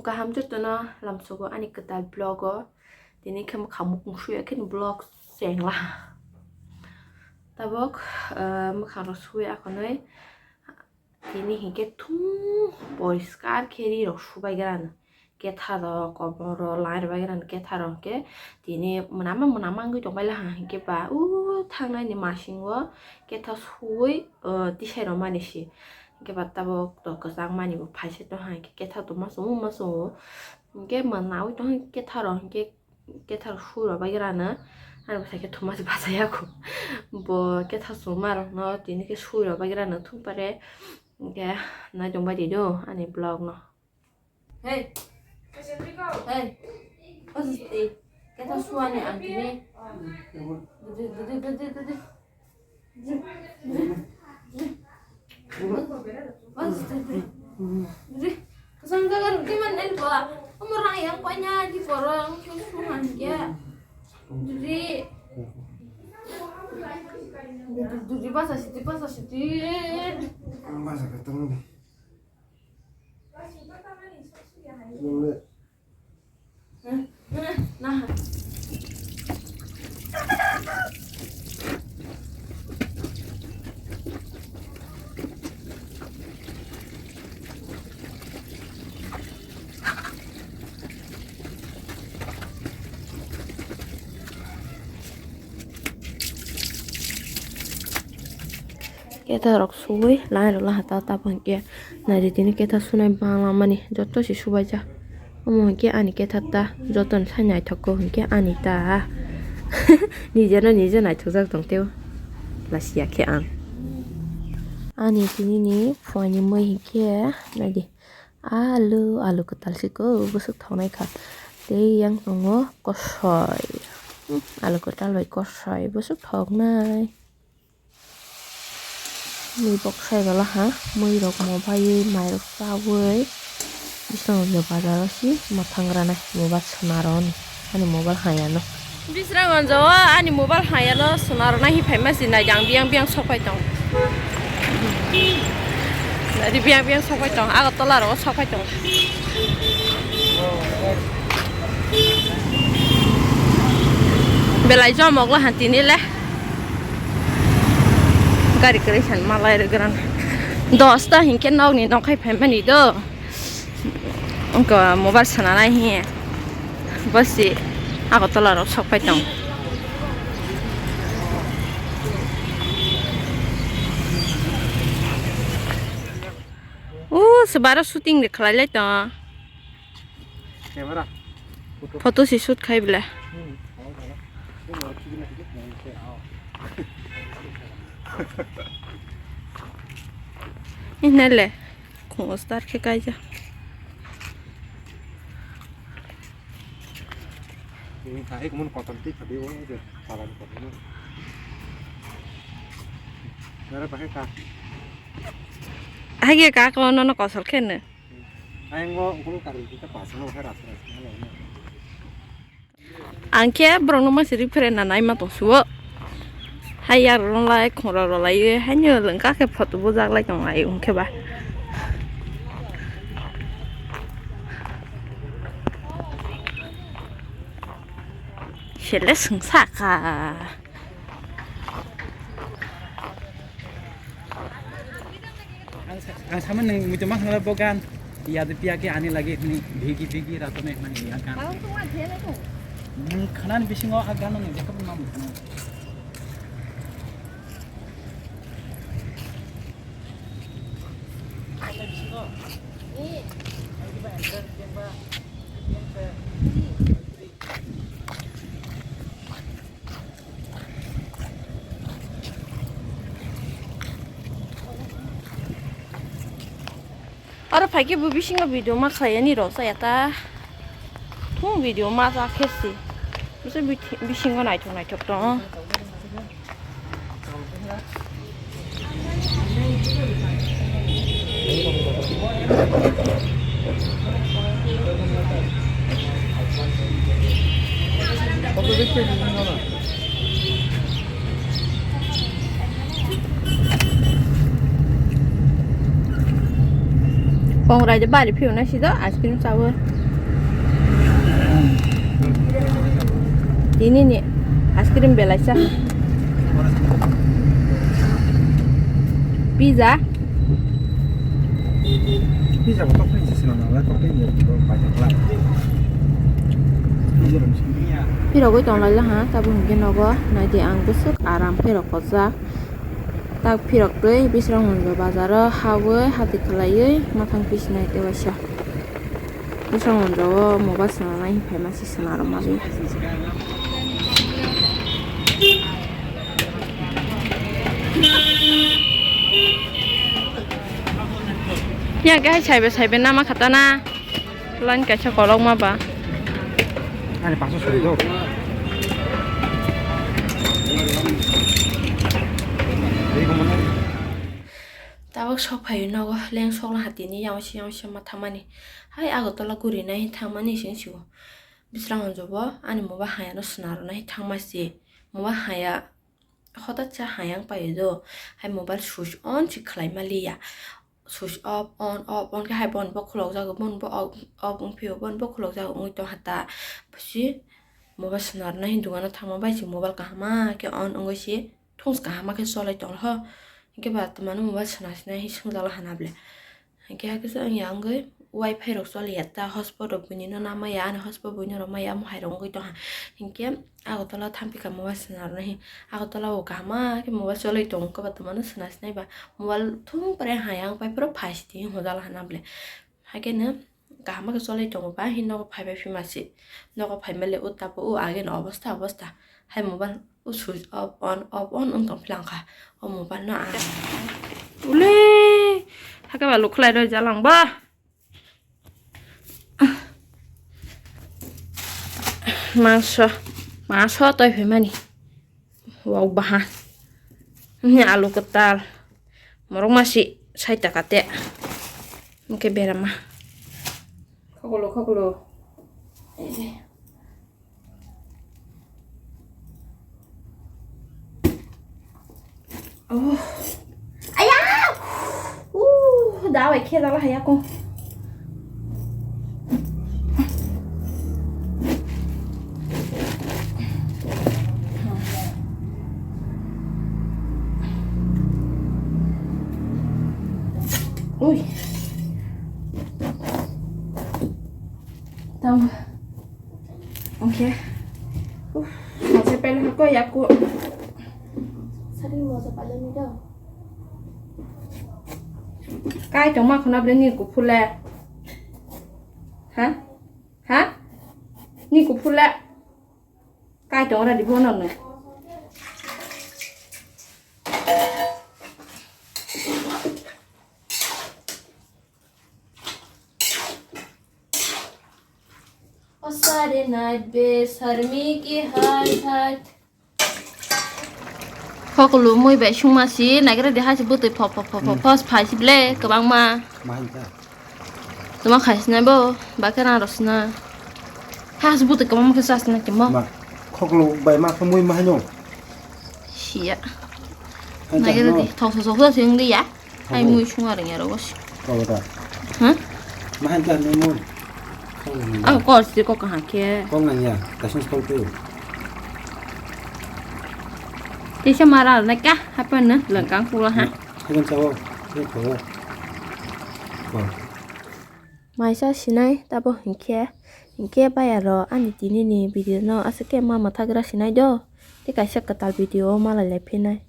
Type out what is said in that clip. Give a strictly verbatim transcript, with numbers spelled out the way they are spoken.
Kaham jotono lamsogo ani kwtal vlog o. Tini khe mwkhang mukung suya khe ni vlog chengla. Tabok, eh, mwkhang rok sui akhonwi tini hinkhe thung poriskar khe ri rok subai grano. Ketha rok, komor rok, lai rok bai grano ketha rok hinkhe tini mwnama mwnama wngwi tongbai laha hinkhe ba o thangnai ni masing o ketha sui, eh, tisai rok mani si. Hinkhe ba tabok to kwchang mani bo phaisa tongha hinkhe ketha tongma chwngma chwngo. Hinkhe mwnawi tongha ketha rok hinkhe ketha rok sui rok bai grano. Ani bwsai khe thuma se bachaya kho. Bo ketha chwngma rok no tini khe sui rok bai grano thung pare. Hinkhe nai tongbai di do ani vlog no. Hey. Hey. Bas di. Ketha suani ang tini. Dede, dede, dede, dede. Bas di. Dede. Kasang jaga rugi man el ba. Umur rang yang panya di porong. Suhan ya. Dede. Dede, dede, basa siti, basa siti. Basa ketang. Ketha rok suwi lai rok laha ta, ta bo hinkhe nai di tini ketha sunai bangla mani joto se subaijak. Omo hinkhe ani ketha ta joto ni sai naithok kho hinkhe ani ta nijeno nije naithokjak tong teo lasiya khe ang. Ani tini ni phuaini mui hinkhe nai di alu, alu kwtal se kho bwswk thoknai kha tei yang tongo kosoi, alu kwtal bai kosoi bwswk thoknai. Ni bok sai bala ha, mui rok mo bai, mai rok chawi, bisong rok bazar o si ma thang rana mobile sona rw ni, ani mobile haya no. Bisrang on jawa ani mobile haya no sona rw na hi phai ma si nai jang biang biang sok phai tong. Nai di biang biang sok phai tong, Agartala ro sok phai tong. Belai jomok la han tini le. Gari kwrwi san malai rwgwrang. Dos ta hinkhe nokni nokkhai phaimani do. Wngkha mobile sananai hiye. Bosi Agartala rok sok phai tong. O, se baro shooting de khlai lai tong. Camera. Photo si shoot khai bele. Hmm. Ini le, khungo star khe kaija. Ini khai kumun kotor tik khadi o je palan kotor. Nara pakai ka. Hage ka ko no no kosol khe ne. Ayang o ukuluk kari kita pasang lo khai rasa rasa. Ang khe borokno masa ri phere na naima tongsuo. Hai yar rwnglai khongra rwlai haino lwngkha khe photo bujaklai tonglai hwnkhe ba. Sele swngsa kha. Ang sa-, ang sama nung muchung ma khnala bo gan. Yad piya ke aane lage itni bhigi bhigi raat mein, mane ya gan. Nung khana ni bisingo a gan nung jaka ma muchung. Oro phaikhe bo bisingo video ma khlai ani rw chaya ta. Thung video ma cha khe si. Bwswk bithi-, bisingo naithok naithok tongo. Kongrai de bari phiyok nai sida ice cream chawi. Tini ni ice cream belaisa. Pizza. Pizza bo tok prince sina na la tok prince bai ta kla. Pizza rom sini ya. Pirogwi tong lai ha, tabuk hwnkhe nogo naidi ang bwswk aram khe rokojak. Tak phirok twi Bisramganj bazaro hawi hati khlaiwi mathang pisinai tei waisa. Bisramganj o mobile swnamnai hinphai ma se swnam rwmani. Ya guys, saibe saibe nama khatana. Line kaisa kolokma ba. Ani paso sori do. Tabuk sok phaio nogo leng sok la hatini yang se yang se ma thamani. Hai Agartala guri nai thangmani sing sigo. Bisramganj o bo ani mobile haya no swnam rwna thangma se. Mobile haya Hothat sa hayang paio do, hai mobile switch on se khlai ma liya. Switch off, on, off, on khe hai bon bo khulok jago, bon bo off, off wng phio, bon bo khulok jago wngwi tong ha ta. Busi mobile swnam rwna hin dukano thangma bai se mobile kaham ma khe on wngwi se thung kaham ma khe cholai tong ho. Hinkhe ba twmano mobile swnam swnam hin swngjak la hana ble. Hinkhe hakhe se wngya wngwi wifi rok choliya ta, hotspot rok buini no namaya, ani hotspot buino rwmaya, omo hai rok wngwi tongha. Hinkhe Agartala thampikha mobile swnam rwna hin, Agartala o kaham ma khe mobile cholwi tongo, kwbangma no swnam sinai ba mobile thung pore hayang pai phuru phai sitini hojal hana ble. Hakhe no kaham ma khe cholwi tongo ba hin nogo phai bai phima se, nogo phai male o tapo o age no obosta obosta. Hai mobile o switch off on, off on wng tong philangkha. O mobile no ang. Ule, hakhe ba lukhlai roi jalang ba. Mangso, mangso toi phaimani. Wok baha. Ni alu kwtal. Morok masi sai taka te. Hwnkhe berama. Khokolo, khokolo. Oh. Aya! Uh, dawai khe dala haya ko. Ui. Tama. Oke. Uh, moja pele hako yaku. Sari moja pele ni do. Kai tong ma khona ble ni kuphule. Ha? Ha? Ni kuphule. Kai tong ra di bono no. O sare night be sarmi ki hai hai. Khokolo mui bai sungma si naikhe de hai se bwtwi pho pho pho pho Hmm. Phos phai si ble kwbangma. Ma hai ta? Tuma khai sinai bo, ba khe rang rw sinai. Has bwtwi kwbangma khe chas sinai timo. Ma, khokolo bai ma khe mui ma hai no? Siya. Hai ta Naikhe no? De thok thok thok thok se wng li ya. Hai Abo. Mui sung areng ya rogo si. Kok da. Ha? Ma hai ta ni mui. Kok ni. Ang kor si kok ha khe. Kok nang ya. Kasing kok tu. Tisa mara na ka hapan na langkang pula ha. Hapan sao. Kok. Kok. Maisa sinai tabo hinkhe. Hinkhe bayaro ani tini ni video no aswk khe ma mwthagra sinai do. Tei kaisa kwtal video o malai lai phinai.